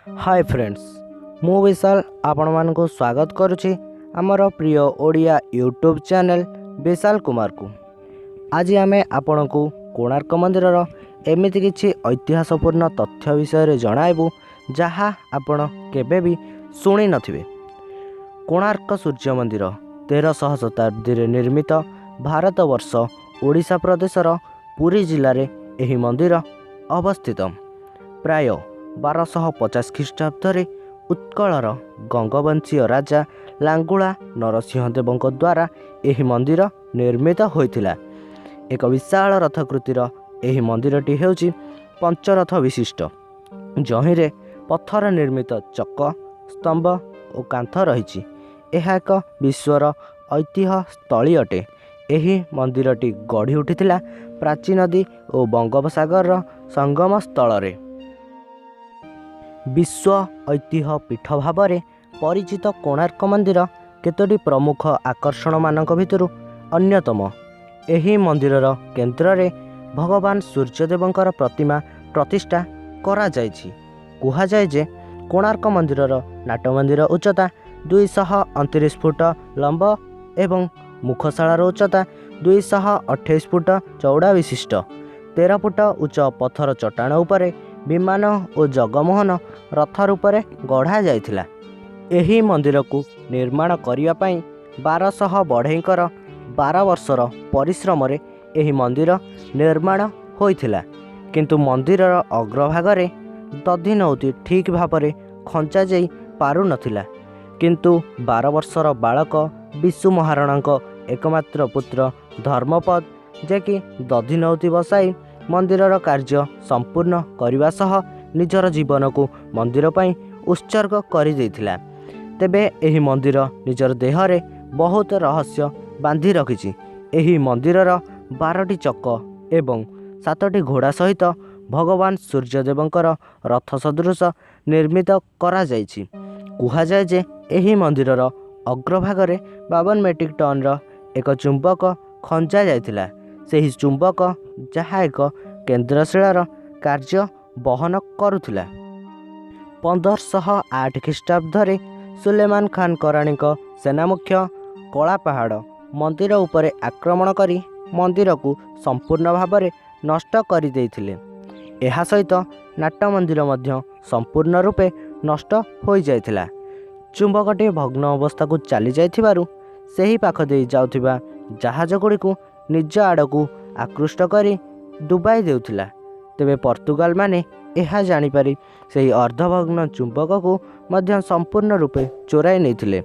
ହାଏ friends, ମୁଁ ବିଶାଲ ଆପଣମାନଙ୍କୁ ସ୍ୱାଗତ କରୁଛି ଆମର ପ୍ରିୟ ଓଡ଼ିଆ ୟୁଟ୍ୟୁବ୍ ଚ୍ୟାନେଲ୍ ବିଶାଲ କୁମାରକୁ। ଆଜି ଆମେ ଆପଣଙ୍କୁ କୋଣାର୍କ ମନ୍ଦିରର ଏମିତି କିଛି ଐତିହାସପୂର୍ଣ୍ଣ ତଥ୍ୟ ବିଷୟରେ ଜଣାଇବୁ, ଯାହା ଆପଣ କେବେ ବି ଶୁଣି ନଥିବେ। କୋଣାର୍କ ସୂର୍ଯ୍ୟ ମନ୍ଦିର 1300 ଶତାବ୍ଦୀରେ ନିର୍ମିତ। ଭାରତବର୍ଷ ଓଡ଼ିଶା ପ୍ରଦେଶର ପୁରୀ ଜିଲ୍ଲାରେ ଏହି ମନ୍ଦିର ଅବସ୍ଥିତ। ପ୍ରାୟ 1250 ଖ୍ରୀଷ୍ଟାବ୍ଦରେ ଉତ୍କଳର ଗଙ୍ଗବଂଶୀୟ ରାଜା ଲାଙ୍ଗୁଳା ନରସିଂହ ଦେବଙ୍କ ଦ୍ୱାରା ଏହି ମନ୍ଦିର ନିର୍ମିତ ହୋଇଥିଲା। ଏକ ବିଶାଳ ରଥାକୃତିର ଏହି ମନ୍ଦିରଟି ହେଉଛି ପଞ୍ଚରଥ ବିଶିଷ୍ଟ, ଯହିଁରେ ପଥର ନିର୍ମିତ ଚକ, ସ୍ତମ୍ଭ ଓ କାନ୍ଥ ରହିଛି। ଏହା ଏକ ବିଶ୍ୱର ଐତିହ୍ୟ ସ୍ଥଳୀ ଅଟେ। ଏହି ମନ୍ଦିରଟି ଗଢ଼ି ଉଠିଥିଲା ପ୍ରାଚୀ ନଦୀ ଓ ବଙ୍ଗୋପସାଗରର ସଙ୍ଗମ ସ୍ଥଳରେ। ବିଶ୍ୱ ଐତିହ୍ୟ ପୀଠ ଭାବରେ ପରିଚିତ କୋଣାର୍କ ମନ୍ଦିର କେତୋଟି ପ୍ରମୁଖ ଆକର୍ଷଣମାନଙ୍କ ଭିତରୁ ଅନ୍ୟତମ। ଏହି ମନ୍ଦିରର କେନ୍ଦ୍ରରେ ଭଗବାନ ସୂର୍ଯ୍ୟଦେବଙ୍କର ପ୍ରତିମା ପ୍ରତିଷ୍ଠା କରାଯାଇଛି। କୁହାଯାଏ ଯେ କୋଣାର୍କ ମନ୍ଦିରର ନାଟ ମନ୍ଦିର ଉଚ୍ଚତା 229 ଫୁଟ ଲମ୍ବ ଏବଂ ମୁଖଶାଳାର ଉଚ୍ଚତା 228 ଫୁଟ ଚଉଡ଼ା ବିଶିଷ୍ଟ। 13 ଫୁଟ ଉଚ୍ଚ ପଥର ଚଟାଣ ଉପରେ ବିମାନ ଓ ଜଗମୋହନ ରଥ ରୂପରେ ଗଢ଼ାଯାଇଥିଲା। ଏହି ମନ୍ଦିରକୁ ନିର୍ମାଣ କରିବା ପାଇଁ 1200 ବଢ଼େଇଙ୍କର 12 ବର୍ଷର ପରିଶ୍ରମରେ ଏହି ମନ୍ଦିର ନିର୍ମାଣ ହୋଇଥିଲା। କିନ୍ତୁ ମନ୍ଦିରର ଅଗ୍ରଭାଗରେ ଦଧିନଉତି ଠିକ୍ ଭାବରେ ଖଞ୍ଜାଯାଇ ପାରୁନଥିଲା। କିନ୍ତୁ 12 ବର୍ଷର ବାଳକ ବିଶୁ ମହାରଣାଙ୍କ ଏକମାତ୍ର ପୁତ୍ର ଧର୍ମପଦ ଯେ କି ଦଧିନଉତି ବସାଇ ମନ୍ଦିରର କାର୍ଯ୍ୟ ସମ୍ପୂର୍ଣ୍ଣ କରିବା ସହ ନିଜର ଜୀବନକୁ ମନ୍ଦିର ପାଇଁ ଉତ୍ସର୍ଗ କରିଦେଇଥିଲା। ତେବେ ଏହି ମନ୍ଦିର ନିଜର ଦେହରେ ବହୁତ ରହସ୍ୟ ବାନ୍ଧି ରଖିଛି। ଏହି ମନ୍ଦିରର 12ଟି ଚକ ଏବଂ 7ଟି ଘୋଡ଼ା ସହିତ ଭଗବାନ ସୂର୍ଯ୍ୟଦେବଙ୍କର ରଥ ସଦୃଶ ନିର୍ମିତ କରାଯାଇଛି। କୁହାଯାଏ ଯେ ଏହି ମନ୍ଦିରର ଅଗ୍ରଭାଗରେ 52 ମେଟ୍ରିକ୍ ଟନ୍ର ଏକ ଚୁମ୍ବକ ଖଞ୍ଜା ଯାଇଥିଲା। ସେହି ଚୁମ୍ବକ ଯାହା ଏକ କେନ୍ଦ୍ରଶିଳାର କାର୍ଯ୍ୟ ବହନ କରୁଥିଲା। 1508 ଖ୍ରୀଷ୍ଟାବ୍ଦରେ ସୁଲେମାନ ଖାନ କରାଣୀଙ୍କ ସେନାମୁଖ୍ୟ କଳାପାହାଡ଼ ମନ୍ଦିର ଉପରେ ଆକ୍ରମଣ କରି ମନ୍ଦିରକୁ ସମ୍ପୂର୍ଣ୍ଣ ଭାବରେ ନଷ୍ଟ କରିଦେଇଥିଲେ। ଏହା ସହିତ ନାଟ ମନ୍ଦିର ମଧ୍ୟ ସମ୍ପୂର୍ଣ୍ଣ ରୂପେ ନଷ୍ଟ ହୋଇଯାଇଥିଲା। ଚୁମ୍ବକଟି ଭଗ୍ନ ଅବସ୍ଥାକୁ ଚାଲି ଯାଇଥିବାରୁ ସେହି ପାଖ ଦେଇ ଯାଉଥିବା ଜାହାଜଗୁଡ଼ିକୁ ନିଜ ଆଡ଼କୁ ଆକୃଷ୍ଟ କରି ଡୁବାଇ ଦେଉଥିଲା। ତେବେ ପର୍ତ୍ତୁଗାଲମାନେ ଏହା ଜାଣିପାରି ସେହି ଅର୍ଦ୍ଧଭଗ୍ନ ଚୁମ୍ବକକୁ ମଧ୍ୟ ସମ୍ପୂର୍ଣ୍ଣ ରୂପେ ଚୋରାଇ ନେଇଥିଲେ।